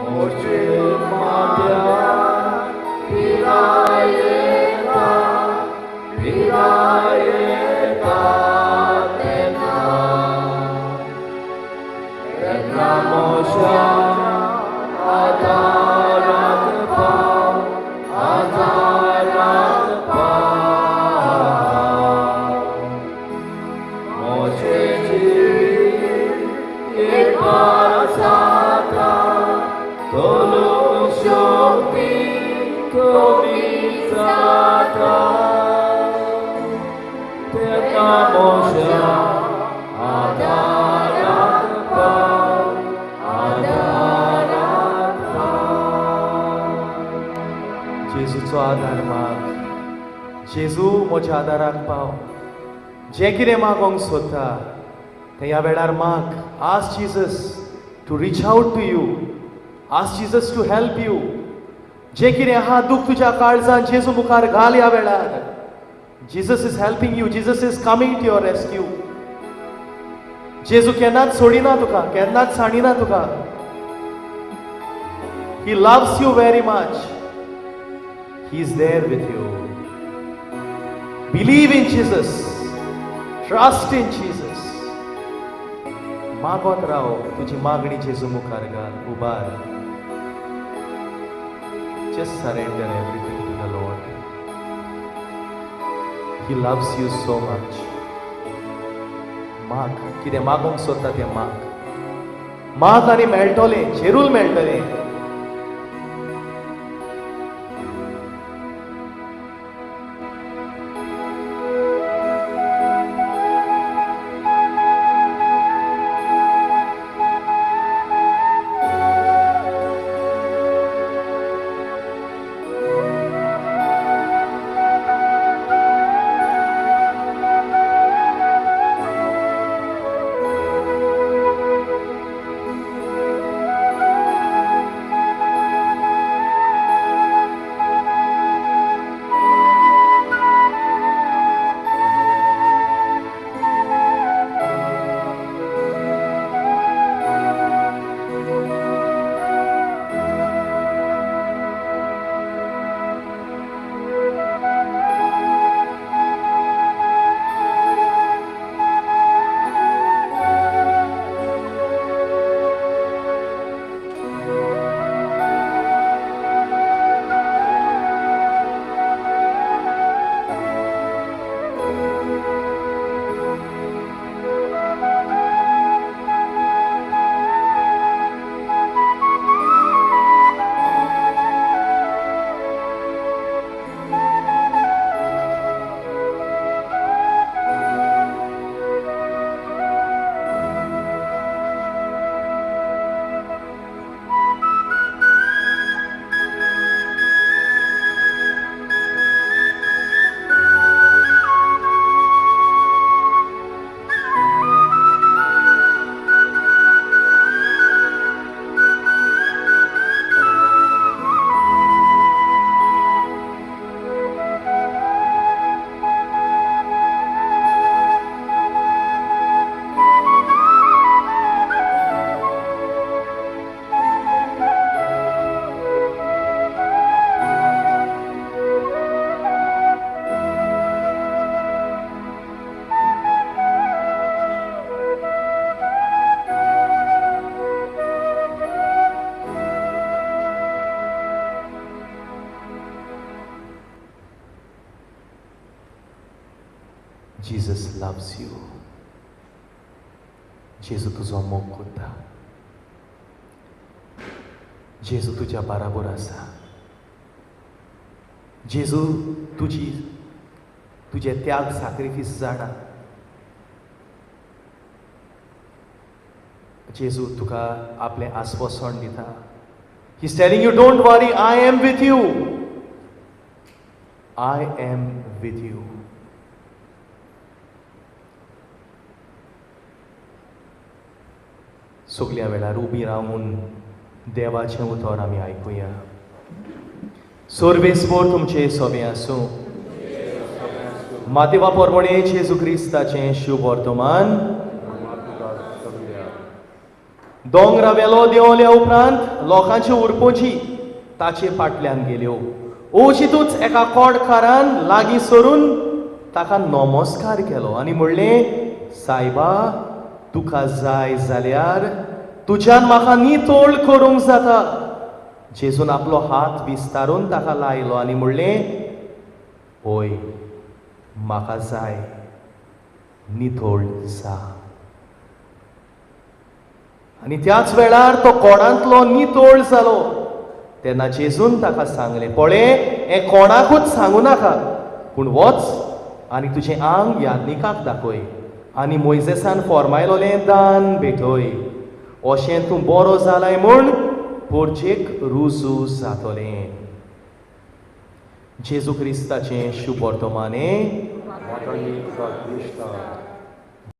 मोशे माथ्यार पिरायेता पिरायेता तेन्ना तेन्ना मोशा आदाराक पाव आदाराक पाव मोशे जिवीत एक जाता तोलूंक शक्ती कमी जाता तेन्ना मोशा आदाराक पाव आदाराक पाव. जेजूचो आदार माग. जेजू, म्हज्या आदाराक पाव. जें कितें मागोंक सोदता तें ह्या वेळार माग. Ask Jesus to reach out to you. Ask Jesus to help you. जें कितें आहा दूख तुज्या काळजान, जेजू मुखार घाल ह्या वेळार. Jesus is helping you. Jesus is coming to your rescue. जेजू केन्नाच सोडिना तुका, केन्नाच सांडिना तुका. He loves you very much. He is there with you. Believe in Jesus. Trust in Jesus. मागत राव. तुजी मागणी जेजू मुखार घाल, उबार. Just surrender everything to the Lord. He loves you so much. माग, कितें मागूंक सोदता तें माग. माग आनी मेळटलें, जेरूल मेळटलें. Jesus loves you. जेजू तुजो मोग करता. जेजू तुज्या बाराबोर आसा. जेजू तुजी तुजे त्याग, साक्रिफीस जाणा. जेजू तुका आपलें आस्वासन दिता. He's telling you, don't worry, I am with you. I am with you. सगल्या वेळार उबी रावून देवाचें उतर आमी आयकुया. सर्वेस्पोर तुमचे सोबें आसूं. मातेवा परमणे जेजू क्रिस्ताचें शुभ वर्तमान. दोंगरा वेलो देंवल्या उपरांत लोकांच्यो उरपोची ताचे फाटल्यान गेल्यो. अवचितूच एका कोडकारान लागीं सरून ताका नमस्कार केलो आनी म्हणलें, सायबा, तुका जाय जाल्यार तुज्यान म्हाका नितळ करूंक जाता. जेजून आपलो हात विस्तारून ताका लायलो आनी म्हणलें, हय, म्हाका जाय, नितळ जा. आनी त्याच वेळार तो कोणांतलो नितळ जालो. तेन्ना जेजून ताका सांगलें, पळय, हें कोणाकूच सांगू नाका, पूण वच आनी तुजें आंग याज्ञिकाक दाखय आनी मोयजेसान फॉर्मायलोलें दान भेटय, अशें तूं बरो जालाय म्हूण पोरचेक रुजू जातलें. जेजू क्रिस्ताचें शुभ वर्तमान हें. म्हाका.